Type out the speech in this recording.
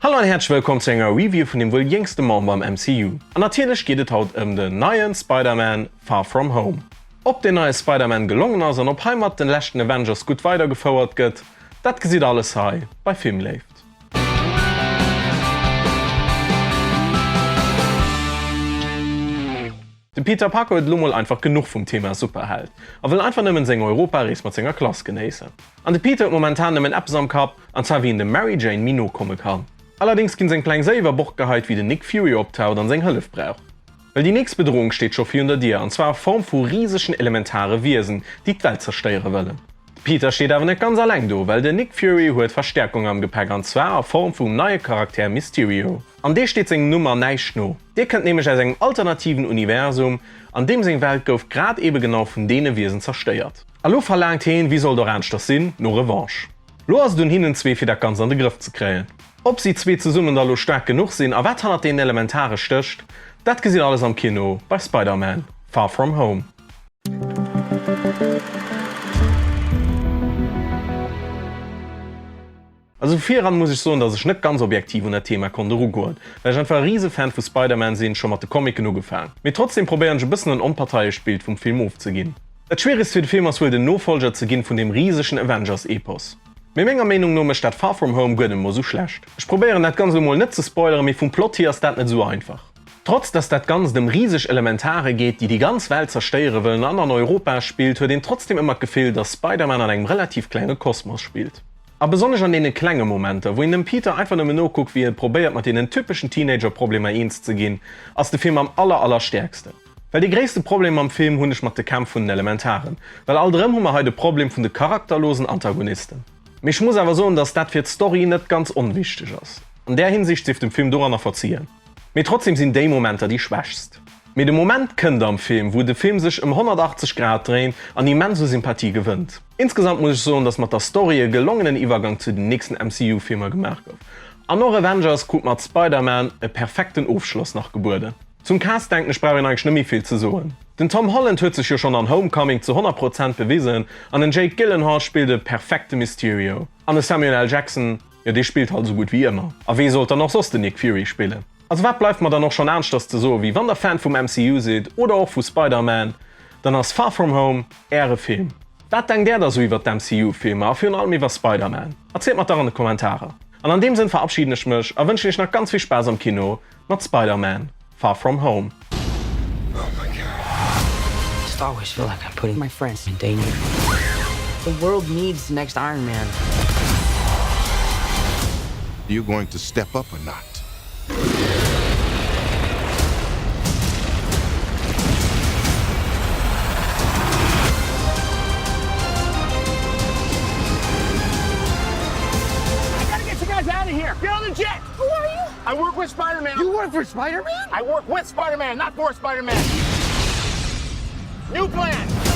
Hallo an häerzlech wëllkomm zu enger Review vun dem wuel jéngste Member am MCU. An natierlech geet et haut ëm den neien Spider-Man, Far From Home. Ob deen neie Spider-Man gelongen ass an ob heimat den leschten Avengers gutt weidergefouert gëtt, dat gesitt alles hei bei Filmléift. De Peter Parker huet elo mol einfach genuch vum Thema Superheld a wëll einfach nëmmen seng Europarees mat senger Klass genéissen. An de Peter huet momentan nëmmen eppes am Kapp, an zwar wéi en dem Mary Jane méi no komme kann. Allerdéngs ginn seng Pläng séier iwwer Bord geheit wéi den Nick Fury optaucht an seng Hëllef brauch. Well déi nächst Bedrohung steet scho virun der Dier, an zwar a Form vu risegen elementare Wiesen, déi d'Welt zerstéiere wëllen. De Peter steet awer net ganz alleng do, well den Nick Fury huet Verstäerkung am Gepäck, an zwar a Form vum neie Charakter Mysterio. An dee steet sengem Numm an näischt no. Dee kënnt nämlech aus engem alternativen Universum, an deem seng Welt gouf grad ebe genau vun deene Wiesen zerstéiert. A lo verlaangt heen, wéi sollt och aneschters sinn, no Revanche. Lo ass et un hinnen zwee fir dat Ganzt an de Grëff ze kréien. Ob si zwee zesummen da lo staark genuch sinn a wat hannert deenen Elementare stécht, dat gesitt alles am Kino bei Spider-Man, Far From Home. Also vu vir eran muss ech soen, dass ech net ganz objektiv un dat Thema konnt erugoen, well ech einfach e riese Fan vu Spider-Man sinn, scho mat de Comicen ugefaang. Mee trotzdem probéieren ech e bëssen en onparteiescht Bild vum Film ofzeginn. Dat schwieregst fir de Film ass wuel den Nofolger ze ginn vun deem risegen Avengers-Epos. Mee menger Meenung no mécht dat Far From Home guer net mol sou schlecht. Ech probéieren dat Ganzt elo mol net ze spoileren, mee vum Plot hier ass dat net sou einfach. Trotz dass dat Ganzt ëm riseg Elementare geet, déi déi ganz Welt zerstéiere wëllen an an Europa spillt, huet een trotzdem ëmmer d'Gefill, dass Spider-Man an engem relativ klenge Kosmos spillt. A besonnesch an deene klenge Momenter, wou een dem Peter einfach nëmmen nokuckt, wéi e probéiert mat deenen typeschen Teenager-Problemer eens ze ginn, ass de Film am aller aller stäerksten. Well dee gréisste Problem mam Film hunn ech mat de Kämpf vun den Elementaren, well alt erëm hu mer hei de Problem vun de charakterlosen Antagonisten. Mee ech muss awer soen, dass dat fir d'Story net ganz onwichteg ass. An där Hinsicht sief dem Film doranner verzien. Mee trotzdem sinn déi Momenter déi schwächst. Mee de Moment kënnt am Film, wou de Film sech ëm 180 Grad dréint an immens u Sympathie gewënnt. Insgesamt muss ech soen, dass mat der Story e gelongenen Iwwergang zu den nächsten MCU-Filmer gemaach gouf. An och Avengers krut mat Spider-Man e perfekten Ofschloss nach gebueden. Zum Cast denken ech brauch een eigentlech net méi vill ze soen. Den Tom Holland huet sech jo schonn an Homecoming zu 100 Prozent bewisen an den Jake Gyllenhaal spillt e perfekte Mysterio. An de Samuel L. Jackson, jo dee spillt halt esou gutt wéi ëmmer. A wee sollt dann och soss den Nick Fury spillen? Also wat bleift mer dann och schonn aneschters ze soen, wéi wann der Fan vum MCU sidd oder och vu Spider-Man, dann ass Far From Home äre Film. Wat denkt där da sou iwwert d'MCU-Filmer a virun allem iwwer Spider-Man? Erzielt mer dach an de Kommentarer. An an deem Sënn verabschieden ech mech a wënschen iech nach ganz vill Spaass am Kino mat Spider-Man, Far From Home. Oh my God. I just always feel like I'm putting my friends in danger. The world needs the next Iron Man. You going to step up or not? I gotta get you guys out of here. Get on the jet. Who are you? I work with Spider-Man. You work for Spider-Man? I work with Spider-Man, not for Spider-Man. New plan.